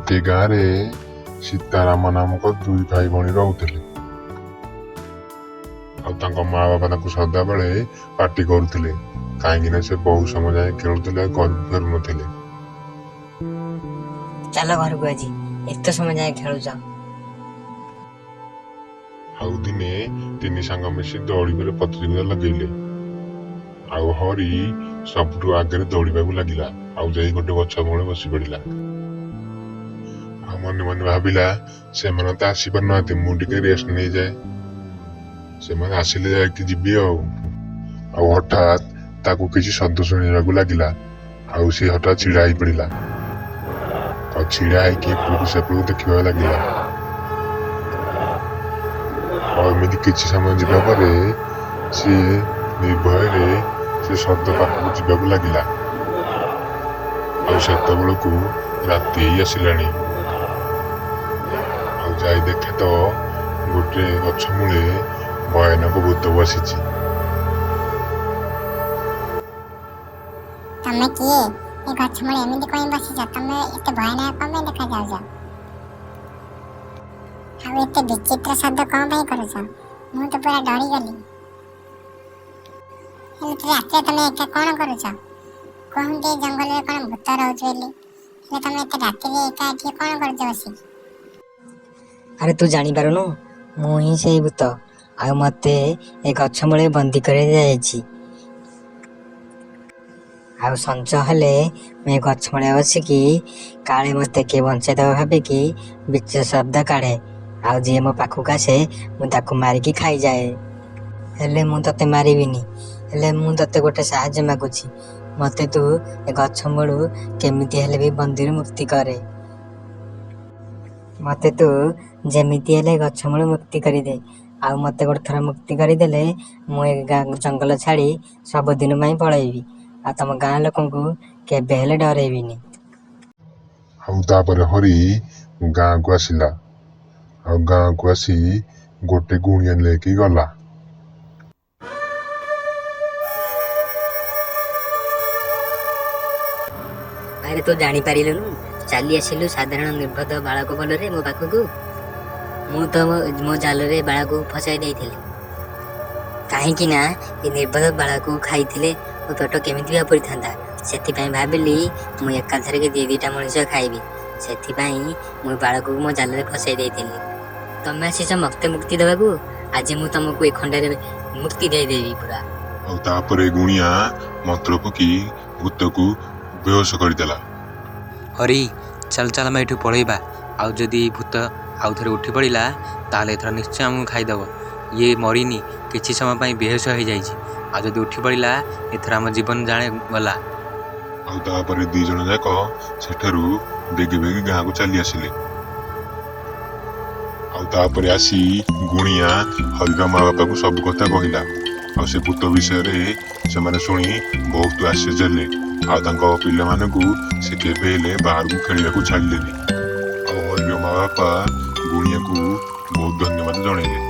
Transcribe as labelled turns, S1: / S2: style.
S1: ଗୋଟିଏ ଗାଁରେ ସୀତାରାମ ନାମକ ଦୁଇ ଭାଇ ଭଉଣୀ ରହୁଥିଲେ। ଆଉ ତାଙ୍କ ମା ବାପା ତାଙ୍କୁ ସଦାବେଳେ ପାଟି କରୁଥିଲେ, କାହିଁକି ନା ସେ ବହୁତ ସମୟ ଯାଏ ଖେଳୁଥିଲେ ଆଉ ଘରକୁ ଫେରୁନଥିଲେ।
S2: ଚାଲ ଘରକୁ, ଆଜି ଏତେ ସମୟ ଯାଏ ଖେଳୁଛ।
S1: ଆଉ ଦିନେ ତିନି ସାଙ୍ଗ ମିଶି ଦୌଡ଼ିବାରେ ପ୍ରତିଯୋଗିତା ଲଗେଇଲେ। ଆଉ ହରି ସବୁଠୁ ଆଗରେ ଦୌଡ଼ିବାକୁ ଲାଗିଲା ଆଉ ଯାଇ ଗୋଟେ ଗଛ ମୂଳେ ବସି ପଡ଼ିଲା। ଆଉ ମନେ ମନେ ଭାବିଲା, ସେମାନେ ତ ଆସିପାରୁନାହାନ୍ତି, ମୁଁ ଟିକେ ରେଷ୍ଟ ନେଇଯାଏ, ସେମାନେ ଆସିଲେ ଯାଇକି ଯିବି। ଆଉ ଆଉ ହଠାତ୍ ତାକୁ କିଛି ଶବ୍ଦ ଶୁଣିବାକୁ ଲାଗିଲା ଆଉ ସେ ହଠାତ୍ ଛିଡ଼ା ହେଇ ପଡ଼ିଲା। ଆଉ ଛିଡ଼ା ହେଇକି ଏପଟକୁ ସେପଟକୁ ଦେଖିବାକୁ ଲାଗିଲା। ଆଉ ଏମିତି କିଛି ସମୟ ଯିବା ପରେ ସିଏ ନିର୍ଭୟରେ ସେ ଶବ୍ଦ ପାଖକୁ ଯିବାକୁ ଲାଗିଲା। ଆଉ ସେତେବେଳକୁ ରାତି ହେଇ ଆସିଲାଣି। ଆଉ ଯାଇ ଦେଖେ ତ ଗୋଟେ ଗଛ ମୂଳେ ଭୟାନକ ଭୂତ ବସିଛି।
S3: ତମେ କିଏ? ଏ ଗଛ ମୂଳେ ଏମିତି କଣ ବସିଛ? ତମେ ଏତେ ଭୟାନକ କଣ ପାଇଁ ଦେଖାଯାଉଛ? ଆଉ ଏତେ ବିଚିତ୍ର ଶବ୍ଦ କଣ ପାଇଁ କରୁଛ? ମୁଁ ତ ପୁରା ଡରିଗଲି। ହେଲେ ରାତିରେ ତମେ ଏକା କଣ କରୁଛ? କୁହନ୍ତି ଏ ଜଙ୍ଗଲରେ କଣ ଭୂତ ରହୁଛି ବୋଲି, ହେଲେ ତମେ ଏତେ ରାତିରେ ଏକା ଏଠି କଣ କରୁଛ ବସିକି?
S2: ଆରେ ତୁ ଜାଣିପାରୁନୁ, ମୁଁ ହିଁ ସେଇ ଭୂତ। ଆଉ ମତେ ଏ ଗଛ ମୂଳେ ବନ୍ଦୀ କରି ଦିଆଯାଇଛି। ଆଉ ସଞ୍ଜ ହେଲେ ମୁଁ ଏ ଗଛ ମୂଳେ ବସିକି କାଳେ ମତେ କିଏ ବଞ୍ଚେଇଦେବ ଭାବିକି ବିଚିତ୍ର ଶବ୍ଦ କାଢ଼େ। ଆଉ ଯିଏ ମୋ ପାଖକୁ ଆସେ ମୁଁ ତାକୁ ମାରିକି ଖାଇଯାଏ। ହେଲେ ମୁଁ ତତେ ମାରିବିନି, ହେଲେ ମୁଁ ତତେ ଗୋଟେ ସାହାଯ୍ୟ ମାଗୁଛି। ମତେ ତୁ ଏ ଗଛ ମୂଳୁ କେମିତି ହେଲେ ବି ବନ୍ଦୀରୁ ମୁକ୍ତି କରେ। ମତେ ତୁ ଯେମିତି ହେଲେ ଗଛ ମୂଳୁ ମୁକ୍ତି କରିଦେ। ଆଉ ମତେ ଗୋଟେ ଥର ମୁକ୍ତି କରିଦେଲେ ମୁଁ ଏ ଜଙ୍ଗଲ ଛାଡ଼ି ସବୁଦିନ ପାଇଁ ପଳେଇବି। ଆଉ ତମ ଗାଁ ଲୋକଙ୍କୁ କେବେ ହେଲେ ଡରେଇବିନି।
S1: ଆଉ ତାପରେ ହରି ଗାଁକୁ ଆସିଲା। ଆଉ ଗାଁକୁ ଆସି ଗୋଟେ ଗୁଣିଆ ନେଇକି ଗଲା।
S2: ଆରେ ତୁ ଜାଣିପାରିଲୁନୁ? ଚାଲି ଆସିଲୁ ସାଧାରଣ ନିର୍ବୋଧ ବାଳକ ବୋଲରେ ମୋ ପାଖକୁ। ମୁଁ ତ ମୋ ଜାଲରେ ବାଳକକୁ ଫସାଇ ଦେଇଥିଲି, କାହିଁକି ନା ଏ ନିର୍ବୋଧ ବାଳକକୁ ଖାଇଥିଲେ ମୋ ପେଟ କେମିତି ବା ପୁରିଥାନ୍ତା। ସେଥିପାଇଁ ଭାବିଲି ମୁଁ ଏକାଥରକେ 2 2ଟା ମଣିଷ ଖାଇବି। ସେଥିପାଇଁ ମୁଁ ବାଳକକୁ ମୋ ଜାଲରେ ଫସାଇ ଦେଇଥିଲି। ତମେ ଆସିଛ ମତେ ମୁକ୍ତି ଦେବାକୁ, ଆଜି ମୁଁ ତମକୁ ଏ ଖଣ୍ଡାରେ ମୁକ୍ତି ଦେଇଦେବି ପୁରା।
S1: ଆଉ ତାପରେ ଗୁଣିଆ ମନ୍ତ୍ର ପକେଇ ଭୂତକୁ ବେହୋସ କରିଦେଲା।
S4: ହରି, ଚାଲ ଚାଲ, ଆମେ ଏଠୁ ପଳେଇବା। ଆଉ ଯଦି ଭୂତ ଆଉ ଥରେ ଉଠି ପଡ଼ିଲା, ତାହେଲେ ଏଥର ନିଶ୍ଚୟ ଆମକୁ ଖାଇଦେବ। ଇଏ ମରିନି, କିଛି ସମୟ ପାଇଁ ବେହୋସ ହେଇଯାଇଛି। ଆଉ ଯଦି ଉଠି ପଡ଼ିଲା, ଏଥର ଆମ ଜୀବନ ଜାଣେ ଗଲା।
S1: ଆଉ ତାପରେ ଦି ଜଣ ଯାକ ସେଠାରୁ ବେଗି ବେଗି ଗାଁକୁ ଚାଲି ଆସିଲେ। ଆଉ ତାପରେ ଆସି ଗୁଣିଆ ହରିର ମା ବାପାକୁ ସବୁ କଥା କହିଲା। ଆଉ ସେ ଭୂତ ବିଷୟରେ ସେମାନେ ଶୁଣି ବହୁତ ଆଶ୍ଚର୍ଯ୍ୟ ହେଲେ। ଆଉ ତାଙ୍କ ପିଲାମାନଙ୍କୁ ସେ କେବେ ହେଲେ ବାହାରକୁ ଖେଳିବାକୁ ଛାଡ଼ିଲେନି। ଆଉ ହରିର ମା ବାପା ଗୁଣିଆକୁ ବହୁତ ଧନ୍ୟବାଦ ଜଣେଇଲେ।